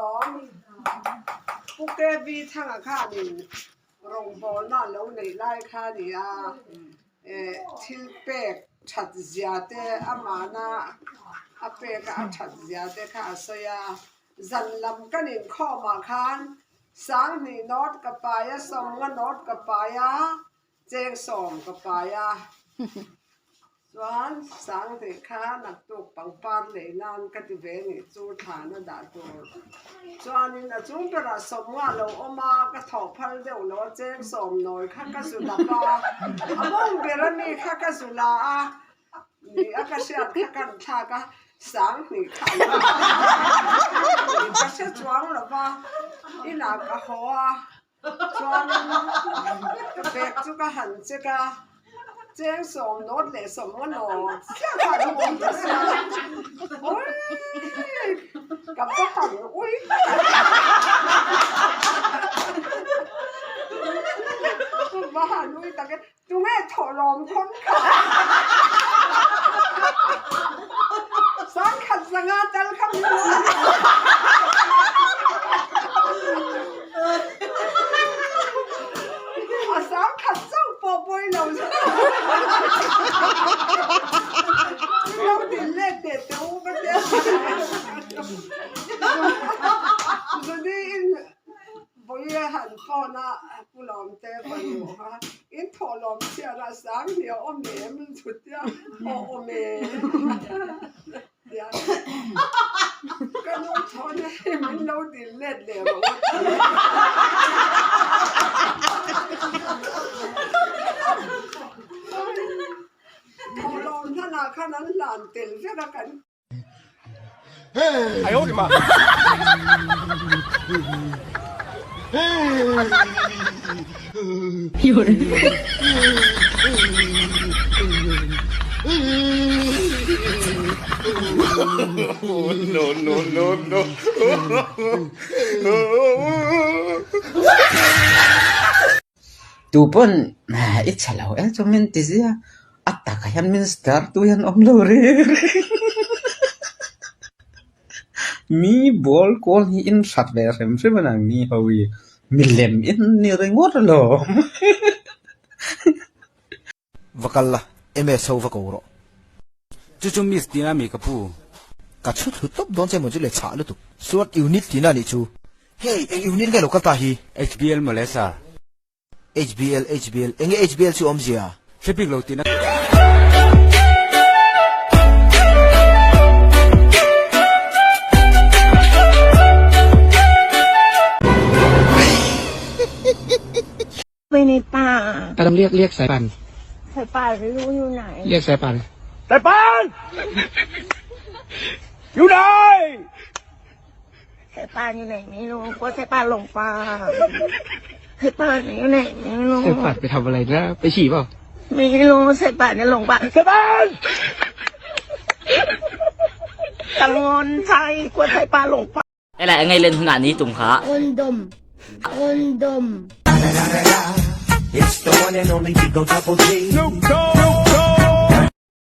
lawm. Pu KB Thanga khanin rawngbawlna a lo neih lai kha a ni a, thil pek that zia te amahna a pek a a that zia te kha a sawi a. Zan lam kan inkhawmah khan Sanghnih nawt ka pai a, Sawmnga nawt ka pai a, Chengsawm ka pai a. Chuan Sanghnih kha naktuk pangpar lei nan ka ti ve nih chu thlan a dah tur. Chuanin a chung berah Sawmnga lo awm a, ka thawh phal deuh lo a, Chengsawm nawi kha ka zu dap a, a mawng ber ami kha ka zu la a, Ni a ka hriat kha kan thlak a, Sanghnih kha an lo ni ka hre chuang lo va, inah ka haw a, chuanin ka bag chu ka han check a, cheng sawm nawt leh sawm nga naw chiah kha an awm ta sia, awii ka va han ui ka va han ui tak e. Tunge thawhlawm khawn kha? Sangkhat zanga tal kha min lo A sangkhat chauh pawh pawi lo Min lo dil let teh teh u ka tia Zuni in Vawi a han phone a, Pu Lawmte fanu kha in thawh lawm chhiar a, sang hi a awm em chutia aw awm e tia ka nu thawn a hei min lo dil let leh rawh a ti. Thawh lawm hlanah khan an hlan tel vek a kan. 哎呦我的妈！有人。 No no no no! Tu pawn i chhe lo e chu min ti zia a takah hian min star tu hian awm lo reng reng mi ball kual hi in hrat ve hrim hrim a nang ni ho hi milem in ni ringawt alawm. Va kal la, MS ho va ko rawh. Chu chu Miss tina mi ka pu. Ka chhu thlu tawp dawn che maw chu le chhah lutuk. Chuan unit tina nih chu. Hey, eng unit nge lo kal ta hi? HBL mawle sir. HBL, HBL, enge HBL chu awmzia? Hre bik lo tina. ไปในป่า ต้องเรียกเรียกสายป่าน สายป่านไม่รู้อยู่ไหน เรียกสายป่าน สายป่านอยู่ไหน สายป่านอยู่ไหนไม่รู้กลัวสายป่านหลงป่าสายป่านอยู่ไหนไม่รู้ สายป่านไปทำอะไรนะ ไปฉี่เปล่า ไม่รู้สายป่านเนี่ยหลงป่า สายป่าน กังวลใจกลัวสายป่านหลงป่า Hei lai a ngei len hunah ni tum kha. Condom. Condom. It's the one and only Digo Double G. Snoop Dogg.